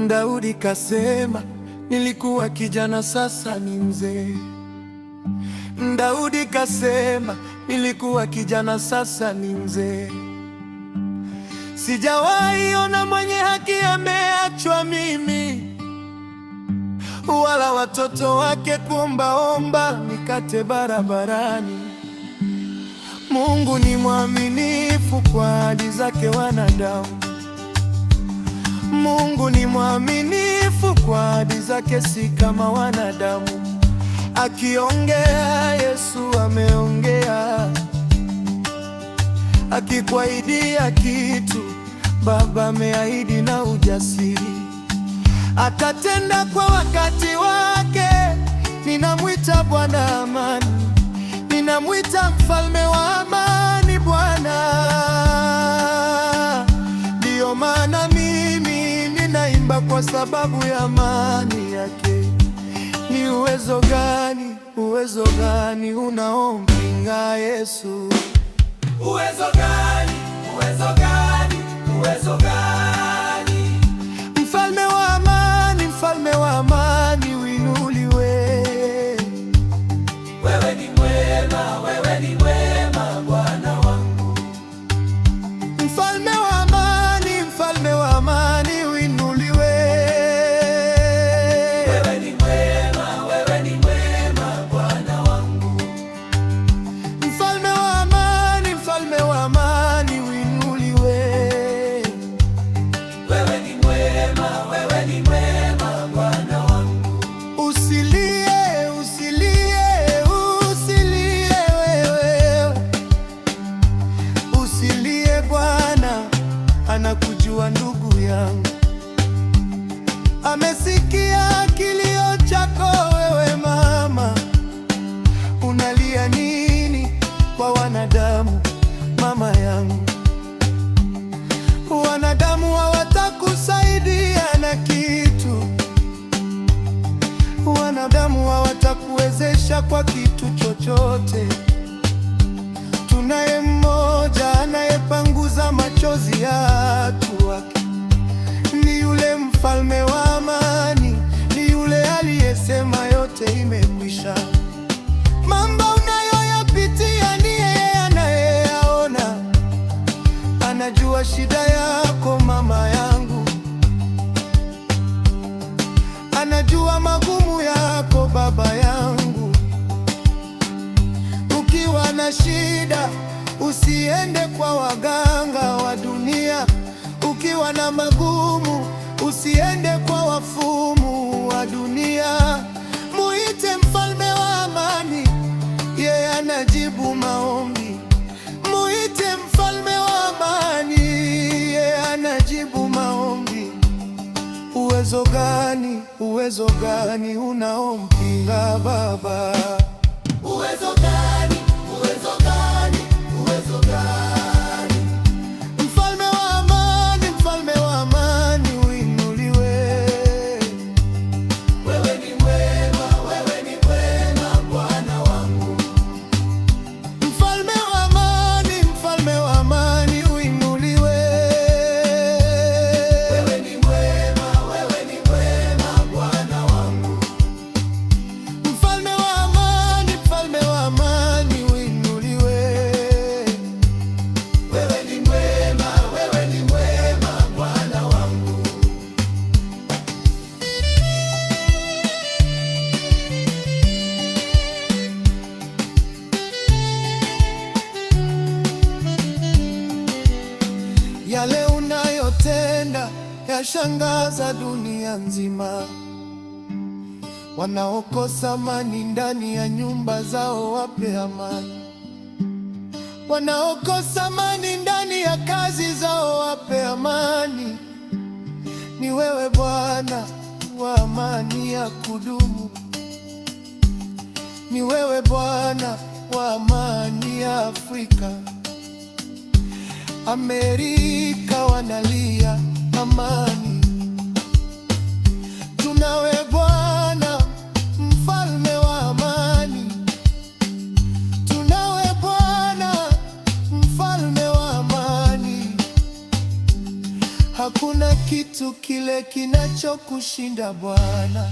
Daudi kasema, nilikuwa kijana sasa ni mzee. Daudi kasema, nilikuwa kijana sasa ni mzee. Sijawahi ona mwenye haki ameachwa mimi, wala watoto wake kuombaomba mikate barabarani. Mungu ni mwaminifu kwa ahadi zake wanadamu. Mungu ni mwaminifu kwa ahadi zake, si kama wanadamu. Akiongea Yesu ameongea, akikuahidia kitu Baba ameahidi na ujasiri, atatenda kwa wakati wake. Ninamwita Bwana amani, ninamwita mfalme wa amani, Bwana. Ndiyo maana mimi ninaimba kwa sababu ya amani yake. Ni uwezo gani unaompinga Yesu? Uwezo gani? Uwezo gani? Uwezo gani? Mfalme wa amani, mfalme wa amani uinuliwe. Wewe ni mwema, wewe ni mwema Bwana wangu. Mfalme wa amani, mfalme wa amani uinuliwe. Wewe ni mwema, wewe ni mwema Bwana wangu. Mfalme wa amani, mfalme wa amani uinuliwe. Wewe ni mwema, wewe ni mwema Bwana wangu. Usilie, usilie, usilie wewe. Usilie, Bwana anakujua ndugu yangu. Amesikia kilio chako wewe mama. Unalia nini kwa wanadamu mama yangu? Wanadamu hawatakusaidia na kitu. Wanadamu hawatakuwezesha kwa kitu chochote. Tunaye mmoja anayepanguza machozi ya watu wake, ni yule mfalme wa amani, ni yule aliyesema yote imekwisha. Mambo unayoyapitia ni yeye anayeyaona, anajua shida yako mama yangu, anajua magumu yako baba yangu. Ukiwa na shida usiende kwa waganga wa dunia. Ukiwa na magumu usiende kwa wafumu wa dunia. Muite mfalme wa amani, yeye anajibu maombi. Muite mfalme wa amani, yeye anajibu maombi. Uwezo gani unaompinga Baba? Uwezo gani? Uwezo gani? Uwezo gani? Mfalme wa amani, mfalme wa amani uinuliwe. Wewe ni mwema, wewe ni mwema Bwana wangu. Mfalme wa amani, mfalme wa amani uinuliwe. Wewe ni mwema, wewe ni mwema Bwana wangu. Mfalme wa amani, mfalme wa amani uinuliwe. Wewe ni mwema, wewe ni mwema Bwana wangu. Yale unayotenda yashangaza dunia nzima. Wanaokosa amani ndani ya nyumba zao wape amani. Wanaokosa amani ndani ya kazi zao wape amani. Ni wewe Bwana wa amani ya kudumu. Ni wewe Bwana wa amani ya Afrika. Amerika wanalia amani. Tunawe Bwana mfalme wa amani. Tunawe Bwana mfalme wa amani. Hakuna kitu kitu kile kinachokushinda Bwana.